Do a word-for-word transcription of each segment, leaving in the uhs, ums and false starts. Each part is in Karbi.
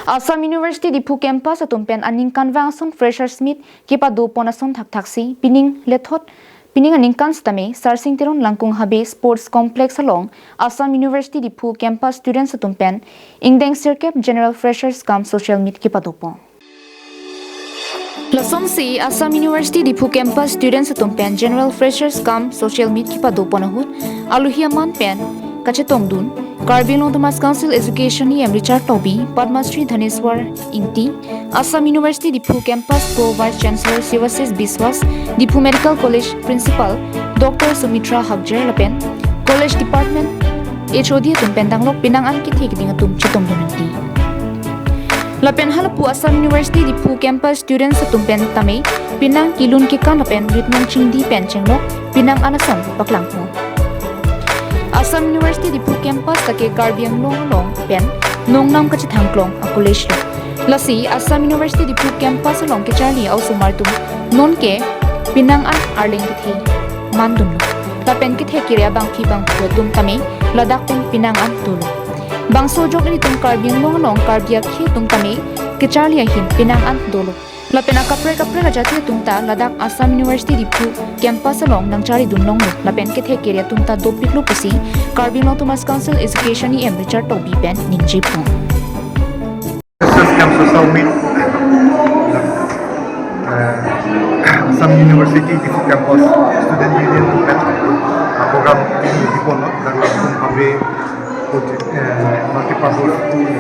Assam University Diphu campus atum pen aningkanvang ason freshers meet kepado pon ason thakthaksi pining lethot, pining aningkan sitame Sarsing Teron Langkung Habe Sports Complex along Assam University Diphu campus students atum pen ingdeng sirkep general freshers cum social meet kepado pon. Lasonsi Assam University Diphu campus students atum pen general freshers cum social meet kepado pon ahut alohi aman pen kachetongdun Karbi Anglong Autonomous Council Education E M Richard Tokbi, Padma Shri Dhaneswar Ingti, Assam University Diphu campus Pro Vice Chancellor Sivasis Biswas, Diphu Medical College Principal Doctor Sumitra Hakjer lapen College Department H O D atum pen danglok penang an kethe keding atum chetongdun nangji. Lapen halapu Assam University Diphu campus students atum pen tame penang kelun kekan lapen ritnong chingdi pen chenglok penang an ason paklangpo. Assam University Diphu campus ta ke Karbi Anglong along pen nongnam kachethangklong a-college lo. Lasi Assam University Diphu campus along kecharli a-osomar atum nonke penang an arleng kethe mandunlo. Lapen kethe kere abangpi bangphu atum tame ladak pen penang an dolo. Bangso ajok ilitum Karbi Anglong along Karbi akhei atum tame kecharli ahin penang an dolo. Lapen akaprek kaprek ajati atum ta ladak Assam University Diphu campus along nangcharlidun longlo. Lapen kethe kere atum ta dopiklo pusi Karbi Anglong Autonomous Council Education E M Richard Tokbi pen ningjepo. Freshers cum social meet, eh, Assam University Diphu campus student union pen, ah, program ini dipono dan langsung kami, eh, multipurpose, eh,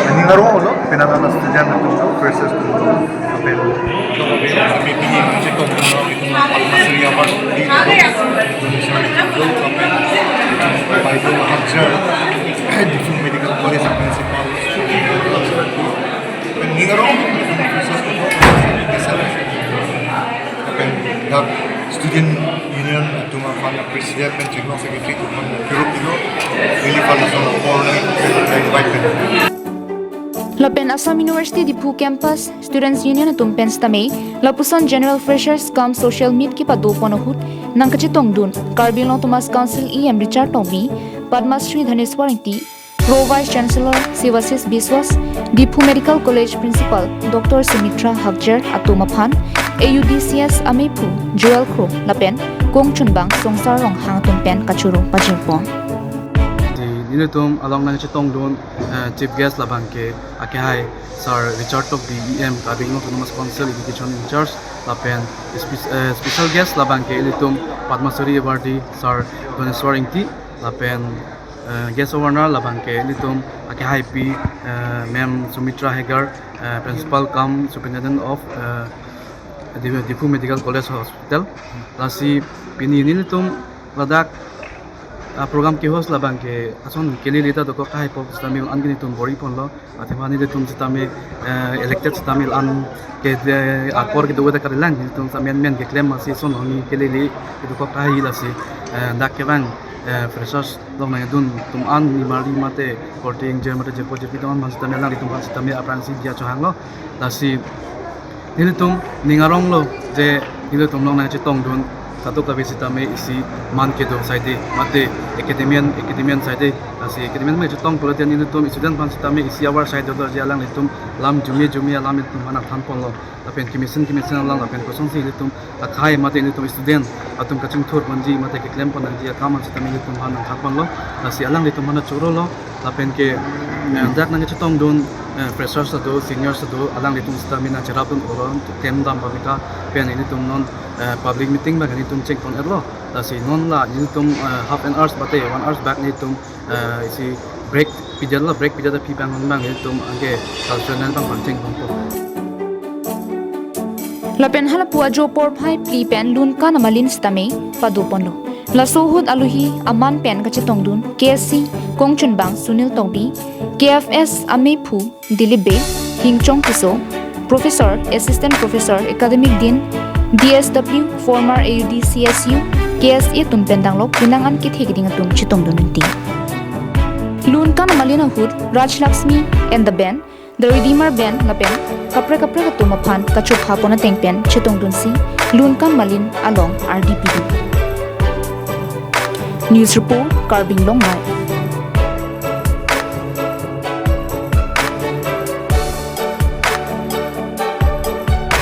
ini ngaro lo penang an student atum, freshers atum, pen kami ini masih kok itu Padma Shri Award di Indonesia itu, pen Baideo Hakjer, Diphu Medical College Principal. Pen ning arong, pen dak student union atum aphan president pen chenglok secretary atum aphan kirup ilo, neli aphan lason apor neli invite pen. Lapen Assam University Diphu campus Students Union atum pen sitame lapuson general freshers cum social meet kepado pon ahut nangkachetongdun Karbi Anglong Autonomous Council E M Richard Tokbi, Padma Shri Dhaneswar Ingti, Pro Vice Chancellor Sivasis Biswas, Diphu Medical College Principal Doctor Sumitra Hakjer atum aphan A U D C S ameiphu Joel Kro lapen kongchunbang Songsar Ronghang atum pen kachoro pajirpo. Di nelitum along nangchetongdun, eh, chief guest labang ke akehai Sir Richard Tokbi E M Karbi Anglong Autonomous Council Education in Charge lapen spe-, eh, special guest labang ke ilitum Padma Shri awardee Sir Dhaneswar Ingti lapen eh, guest of honor labang ke ilitum akehaipi, eh, Ma'am Sumitra Hakjer, eh, Principal cum Superintendent of, eh, Di-, Diphu Medical College Hospital. Lasi pini nelitum ladak, ah, program ke-host labang ke ason kelele ta dokok kahai pok sitame an ke nelitum bor-i ponlo. Athema nelitum sitame, eh, elected sitame an ke de apor kedo ta karelang nelitum sitame men keklem masi ason honi kelele kedokok kahai lasi, eh, dak kevang, eh, freshers longnangdun atum an nimarli mate korte ingjir mate jirpo jirpi atum an man sitame alanglitum aphan sitame aphrangsi diya chohanglo. Lasi nelitum ning aronglo je nelitum longnangchetongdun kadokave sitame isi man kedo saide mate academician, academician saide. Lasi academician ma chetong pulote nelitum student aphan sitame isi awar saide do je alanglitum lam jume jume alam ilitum aphan than ponlo. Lapen kemesen kemesen alam lapen kosonsi ilitum akhai mate ilitum student atum kachingthur ponji mate keklem pon nangji akam an sitame ilitum aphan nangthan ponlo. Lasi alanglitum aphan chorolo. Lapen ke, eh, dak nangchetongdun, eh, freshers do, seniors do, alanglitum sitame nangcherapdun oro, klem dam pamika, pen ilitum non, eh, public meeting bang ilitum cheng pon-etlo. Lasi non la ilitum, eh, half an hours mate one hours back nelitum, eh, isi break pidetlo, break pidet aphi bang bang ilitum anke cultural bang pangcheng pon po. Lapen halapu ajo porphai phli pen lunkan amalin sitame pado ponlo. Laso ahut alohi aman pen kachetongdun K S C kongchunbang Sunil Tokbi, K F S ameiphu Dilip Bey, Hingchong Tisso, Professor, Assistant Professor, Academic Dean, D S W, former A U D C S U, K S A atum pen danglok penang an kethe keding atum chetongdun nangji. Lunkan amalin ahut Raj Lakshmi and the Band, The Redeemer Band lapen kaprek kaprek atum aphan kachopha pon ateng pen chetongdunsi lunkan malin along ardi pidun. News report, Karbi Anglong Live.